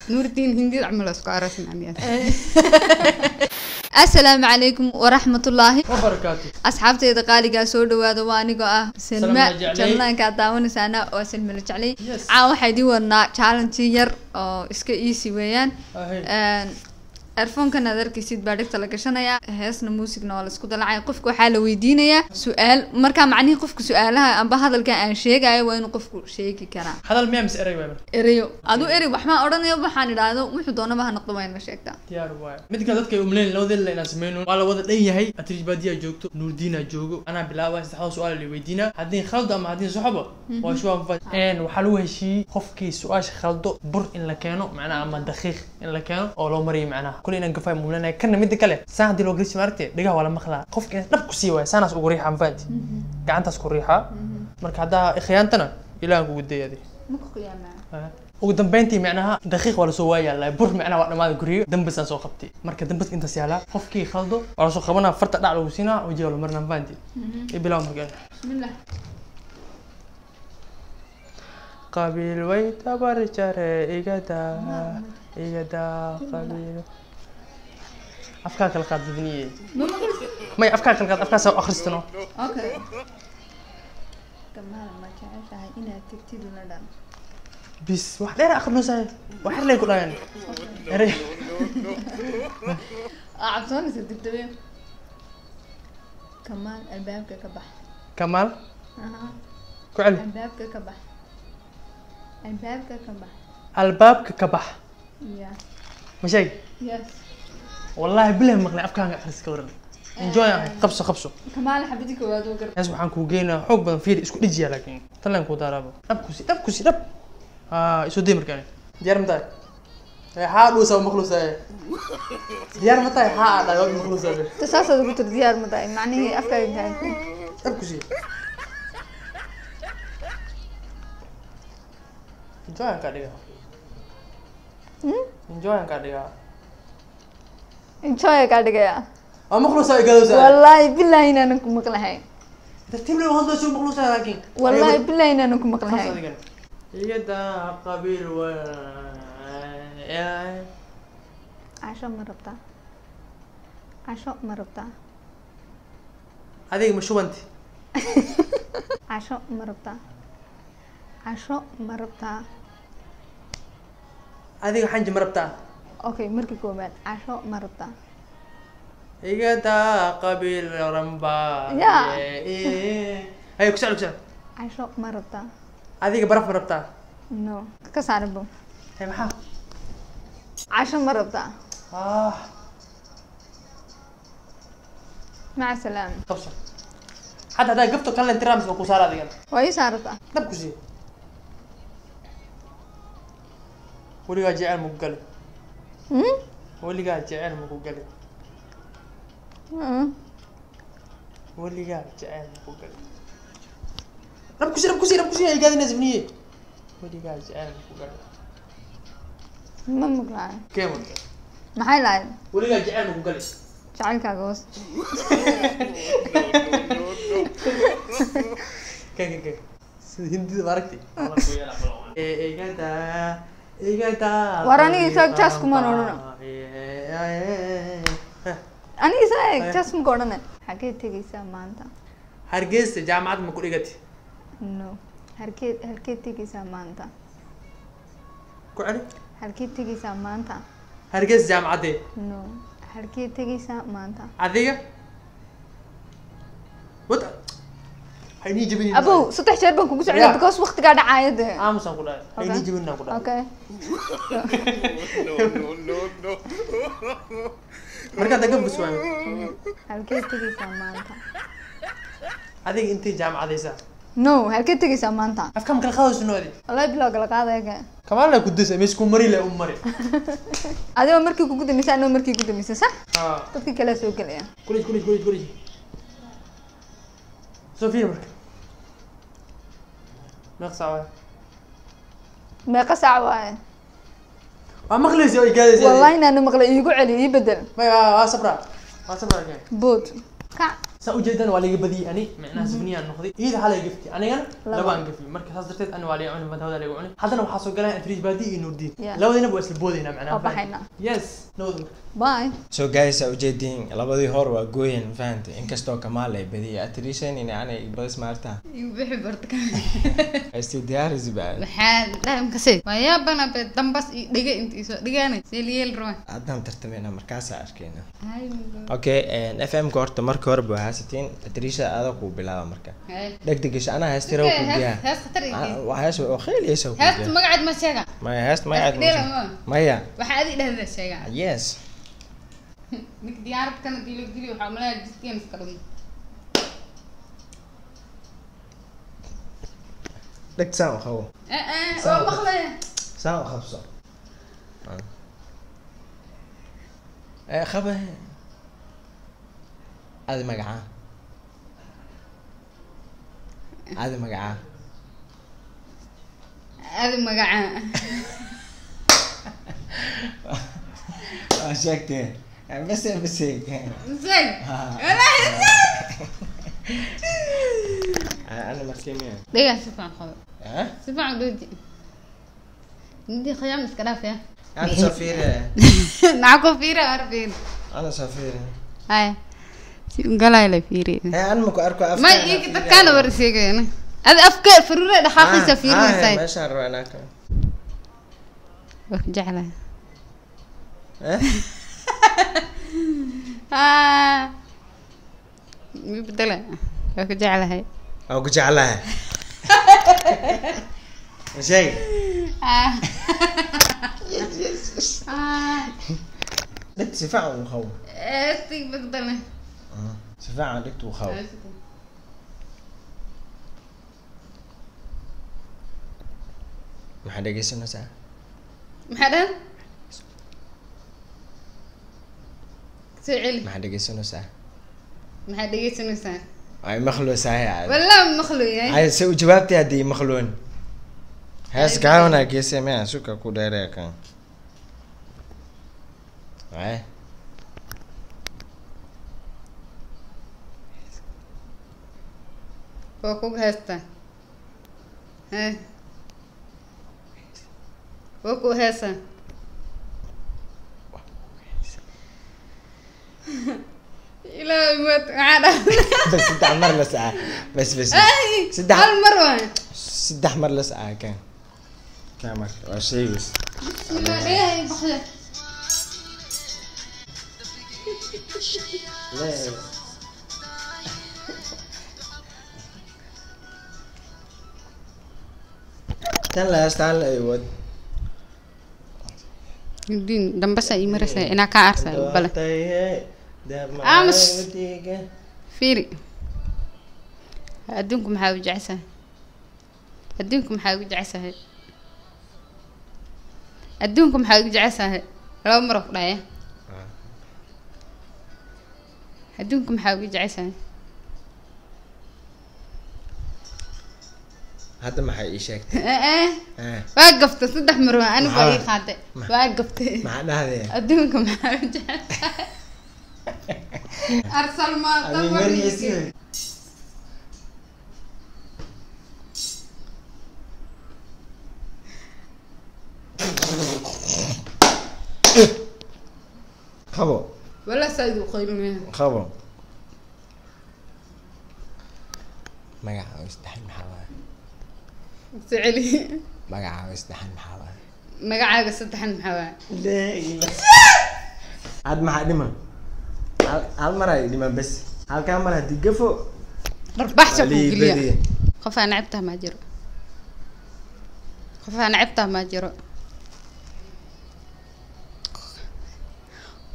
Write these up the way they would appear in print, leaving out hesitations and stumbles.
Nuurdiin hindida camal isku arasna miyaa? Asalaamu calaykum waraxmatullaahi wabarakaatu. Asxaabteyda qaaligaa, soo dhawaada. Waa anigoo ah Selma. Salma Jeclay. Jalnaanka aad daawanaysaana waa Selma la Jeclay. Yes. Caa waxaa idiin wadnaa challenge yar oo iska easy weeyaan. Ahe. Earphone-kan aad arkaysid baa dhegta la gashanayaa, heesna muusigna waa la isku dalacaya. Qofka waxaa la weydiinayaa su-aal, markaa macnihii qofka su-aalaha amba hadalka aan sheegayo waa inuu qofku sheegi karaa. Hadal miyaa mise erey waay marka? Ereyo, aduu erey waxbaan odhanayo, waxaan idhaahdo wuxuu doonaba ha noqdo, waa in la sheegtaa. Diyaar waay. Mid kale, dadka ay umleyn labada inaan sameyno, waa la wada dhan yahay. Atriij baadiyaa joogto, Nuurdiina joogo, anaa bilaabaa. Saddexda su-aal la weydiinaa, haddii khaldo ama haddii saxoba waa shuwaan fa waxaa lagu heshiiyey qofkii su-aasha khaldo bur in la keeno macnaha, ama daqiiq in la keeno oo loo mariyo macnaha. Kulli inaan gafaay muumlanaya kana. Midda kale, saan haddii loo gelishi maaragte, dhagaha waa la maqlaa. Qofka in dhab ku sii waaya, saanaas ugu riixaa, mafahanti? Gacantaas ku riixaa. Marka haddaa khiyaantana ilaahan kugu dayadi. Ma ku qiyaamaa? Ugu dambeyntii macnaha daqiiq waa lasoo waayaa, bur macnaha waa dhamaaday guriga, dambasaan soo qabtay. Marka dambaska intaas yaalaa, qofkii khaldo waa lasoo qabanaa, farta dhac lagu siinaa, wajiga la marinaa, mafahanti? Ibilaw marka. Bismillah. Qabiil way tabar jare, igadaa igadaa qabiil. Afkaa kala qaad dadniye. May, afkaa kala qaad, afkaas akhristano. Okay. Kamaal, ma jeceshahay inaad tegtid London? Bis wax dheer akhrinaysaa, wax yar lay ku dhayan erey. Aa cabsoonaysa dibdabe. Kamaal, albaabka ka bax. Kamaal. Aha. Ku celi. Albaabka ka bax, albaabka ka bax. Albaabka ka bax. Yeah. Ma sheeg? Yes. Wallahi bilahi maqlay, afkaaga akhris ka waran. Enjoy ahay, qabso qabso. Kamaal, xabadi koowaad oo gar. Hees waxaan kuu geynaa xoog badan, fiiri, isku dhejiya, laakiin tan leen kuu daaraaba. Dhab kusi, dhab kusi, dhab haa isoo day. Markaan diyaar ma tahay? Haa dhuusa maqluusaye. Diyaar ma tahay? Haa aa dhahay, waa maqluusaye. Ta saasaad ugu tir diyaar ma tahay, macnihii afkaaga intaa. Dhab kusi, enjoy aan kaa dhigaa, enjoy aan kaa dhigaa. Enjoy kaa dhigaya. Waa maqluusaa igaadoosaa. Wallaahi billahi inaanan ku maqlahayn. Tartiib leh hadlayso, maqluusaa laakiin. Wallaahi billahi inaanan ku maqlahayn. Adigana iyada qabiil waay. Casho ma rabtaa? Casho ma rabtaa? Adiga ma shubanti? Casho ma rabtaa? Casho ma rabtaa? Adiga xanji ma rabtaa? Okay, markii koowaad, casho ma rabtaa? Igada qabiil ramba. Ya. Haye, ku socod, ku socod. Casho ma rabtaa? Adiga baraf ma rabtaa? No, ka saarbo. Hay, maxaa? Casho ma rabtaa? Ah. Maca salaama. Qabso hadda, haddaa gafto kale tiraamis ma ku saara adigana. Waa ii saartaa. Dhab ku sii. Weligaa jecel maku gali? Hmm? Weligaa jecel maku gali? Mm. Weligaa jecel maku gali? Dhab ku sii, dhab ku sii, dhab ku sii, ay gaadinaysa fniye. Weligaa jecel maku gali? Ma maqlaayo. Kee marka? Maxay lahayd? Weligaa jecel maku gali? Jacaylkaaga hoos. Ke ke ke, sida hindida ma aragtay? Igada igada. War aniga isaga jaas kumaan odhano. Aniga isaa eeg, jaas maka odhane. Xagee tegaysaa maanta? Hargeysa jaamacad ma ku dhigati? No, halkee tegaysaa maanta? Ku celi. Halkee tegaysaa maanta? Hargeysa jaamacaddee. No, halkee tegaysaa maanta? Adiga wad haynii jebinin. Abow, saddex jeer baan kugu socday. Ya. Because waqtigaa dhacaaya dee. Aamusaan ku dhahay, haynii jebinin aan ku dhahay. Okay. No, no, no. Markaa daga bus waayo. Halkee tegaysaa maanta? Adiga intay jaamacadaysaa? No, halkee tegaysaa maanta? Afka ma kala qaadayso no adi? Wallahi bilow kala qaadaya ka. Kamaan la kudaysa meesku mari le u mari. Adigoo markii kugu dambeysay, anoo markii kugu dambeysay, sax? Haa. Dadkii kalea soo gelaya. Kulij kulij kulij kulij, soo fiiri marka, meeq saac waay? Meeqa saac waaye? Waa maqlaysa oo igaadaysa. Wallahi inaanu maqlay, iigu celi, ii bedel. May, waa sabra, waa sabra. Bood, kac. Saa ujeedaan waa laga badiyay ani, micnaha sifniyaan noqday. Iyada hal ay gaftay, anigana laba aan gafi. Marka saas darteed ani waa laga cuni, fanta laga cuni. Haddana waxaa soo galaya Atriis Baadi iyo Nuurdiin. Labadiinaba waa isla boodaynaa macnaha. Waa baxaynaa. Yes, nabad marka. Bye. So guys, aa ujeediin labadii hor waa gooyen, fahantay? Inkastoo Kamaal ay badiyay, atriishan in aanay badis maarta. Igu bixi barta. Isti diyaarisi baa. Maxaa dhahay makasay? Waa yaabana be dambas iyo dhega inta isoo dhigaanay. See liyeel rabaa. Haddaan tartameyna markaasaa arkeyna. Hay. Okay, FM ka horta marka hore ba haysatiin. Atriisha adaa kuu bilaaba marka. Hay. Dhegdegasha anaa heestira ku Hees diyaa. Hees khatar ii geey. Waa hees oo kheeliyeysa ku Heesta diyaa. magaceed ma sheega. Maya, heest magaceed ma Dheela sheeg- ma. Maya. Waxaa adi dhahdaa sheega. Yes. Ninka diyaarad kana dilo geliyo waxaa umaleeyaa jidkeena iska dhumo. Dheg saan u qabo. Eh eh, waa maqlaya. Saan u qabso. Eh, qaba. Adi magacaa, adi magacaa. Adi magacaa. Waa sheegtee bese bese. Sheeg. Wallaahi sheeg. Ana markii miya? Dhegaa si fiican qabo. Eh? Si fiican u dhooji. Nidii khiyaam iska dhaaf ya. Ana soo fiiri. Maxaa ku fiiri ar fiiri. Ana soo fiiri. Hay. Si ungalay la fiiri. Eh, ana maku arko afka. Ma iga dadkaana war sheegayna. Adi afka faruure dhaqaaqiisa fiirinaysaa. Meeshaan rabaa inaan ka Waa ku jeclahay. Eh. Ah. Mi bedela. Waa ku jeclahay. Waa ku jeclahay, ma sheeg. Ah. Yes yes yes. Ah. Dhegta si fiican u qabo. Esti bedela. Si fiican dhegta u qabo. Maxaa dhegeysanaysaa? Maxaa dhan? Soo celi. Maxaa dhegeysanaysaa? Maxaa dhegeysanaysaa? Ay maqloosahay aad. Wallah maqlooyay. Ay se u jawaabtay haddii maqloon. Hees gaawana geesay maya suka ku dheeraya kan. Ay Waa kugu heestaa. Hee. Waa ku heesaa. Ilaahay maad maxaa dhahay? Bas saddex mar la sacaa bas bas. Ay, Saddex. hal mar waay. Saddex mar la sacaa kan kan marka waa sheegays. Bismillah, dhagaha ii baxday. Tan la heestaan la ay wad. Diin dambasa ii maraysaa inaa kaa arsay bale. Aamus. Fiiri. Adduunku maxaa ugu jeceshahay? Adduunku maxaa ugu jeceshahay? Adduunku maxaa ugu jeceshahay? Laba mar oo ku dhahaya. Adduunku maxaa ugu jeceshahay? Hadda maxay ii sheegtay? Eh eh. Eh. Waa gaftay saddex mar waa anigu waa ii Maxaa? qaaday. Waa gaftay. Maxaa dhahdee? Adduunka maxaa ugu jeceshahay? Arsal ma Adi mariisi. Qabo. Wala said u qaylinaya. Qabo. Magaca oo saddexan maxaa waaye? Soo celi. Magaca oo saddexan maxaa waaye? Magacaaga saddexan maxaa waaye? Had maxaa dhiman? Hal mar ay dhiman bes. Halkaa mar haddii gafo. Dharbaaxsha kuu Lii geliya. badiya. Qof aan necebtaha maa jiro. Qof aan necebtaha maa jiro.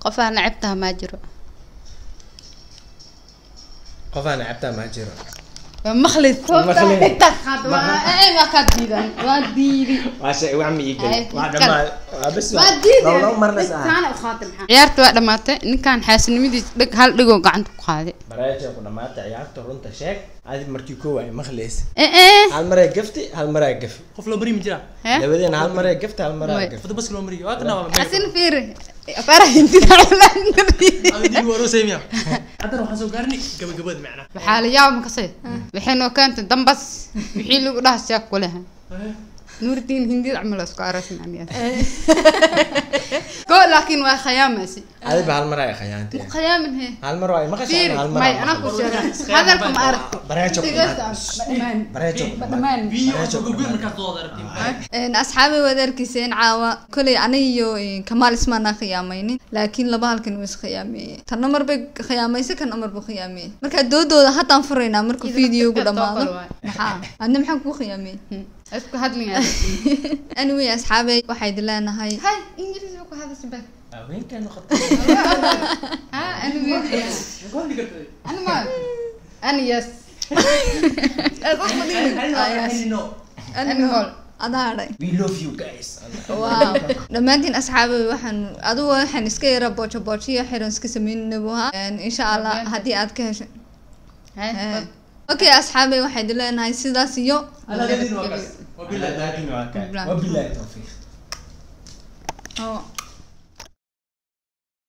Qof aan necebtaha maa jiro. Qof aan cabtaa maa jiro. Waa maqli. Maqli. Intaad qaado waa ee waa kaa diidan. Waa diidi. Waa shay wax ma ii Ay, gelin. Waa kan. dhammaan. Waa bes. Waa diidi. Laba mar la saca. Intaana u qaatay maxaa? Ciyaarta waa dhamaatay. Ninkan xaasinimadiisa dhig hal dhigoo gacanta ku qaaday. Baraaja ku dhamaatay ciyaarta, runta sheeg. Adi markii koow ay maqlaysa. Ee ee. Hal mar ay gafti, hal mar ay gafi. Qof loo bari ma jiraa? Hee? Labadeena hal mar ay gafti, hal mar ay Way. gafi. Fada baska loo mariyo waa kana waa. Asin fiiri. Afaara hindida. Adigu aroosay miya? Haddana waxaan soo gaarnay gabagabada macnaa. Waxaa la yaaba makasay, waxay noo keentay dambas wixii lagu dhaha siyaa kuleha. Nuurdiin hindida camal isku aroosin aniga ko, laakiin waa khayaamaysi. Adiba hal mar ay khayaantay. Khayaamin he. Hal mar waa maqashay. Fiiri hal mar. May anaa ku sheegay hadalka ma aragto. Bareejo. Dhammaan. Bareejo. Dhammaan. Biyo soo gabagabada markaad dooda aragtiin. Asxaabi, waad arkiyseen caawa. Koley aniga iyo Kamaal ismaanaa khiyaamaynin, laakiin laba halkan wuu iskhiyaameeyey. Tanna mar bay khiyaamaysa, kana mar buu khiyaameeyey. Marka doodooda haddaan furaynaa markuu Iyada videogu laftirkeeda dhamaado. tookal waay. Maxaa adna maxaan kugu khiyaameeyey? Isku hadlaya. Anyway asxaabey, waxay idin leenahay hay ingiriis ku hadasha ba. Haweenka noqotay. Ha, anyway. Ma ku hadli kartay? Ana ma ana yes. No. Ani hol. Adaa hadhay. We love you guys. Wow, dhammaantiin asxaabey, waxaan adugu waxaan iska yara boojo boojiyo xiran iska sameynayna buu ahaa. Insha Allah haddii aad ka hesho. Hay. Okay asxaabey, waxay idin leenahay sidaas iyo Wabillahi. Wabillahi tawfiiq. Oh.